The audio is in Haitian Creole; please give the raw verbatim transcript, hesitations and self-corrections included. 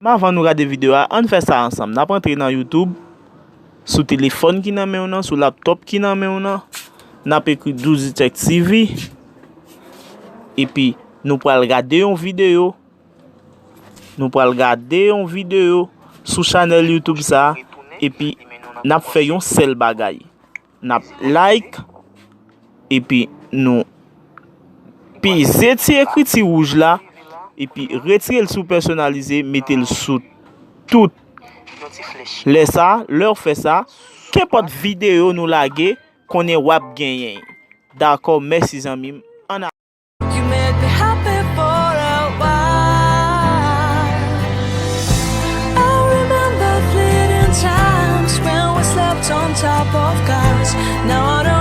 Avan nou gade videyo a, ann fè sa ansanm. N ap antre nan YouTube, sou telefòn ki nan men w nan, sou laptòp ki nan men w nan. N ap ekri Douzitech TV. Epi, nou pral gade yon videyo. Nou pral gade yon videyo sou chanèl YouTube sa. Epi, n ap fè yon sèl bagay. N ap like, epi nou peze ti ekriti wouj la, epi retire l sou pèsonalize, mete l sou tout. Lè sa, lè w fè sa, kenpòt videyo nou lage, konnen w ap genyen. Dakò, mèsi zanmi m. Ann a- You made me happy for a while. I remember fleeting times when we slept on top of cars. Now I don't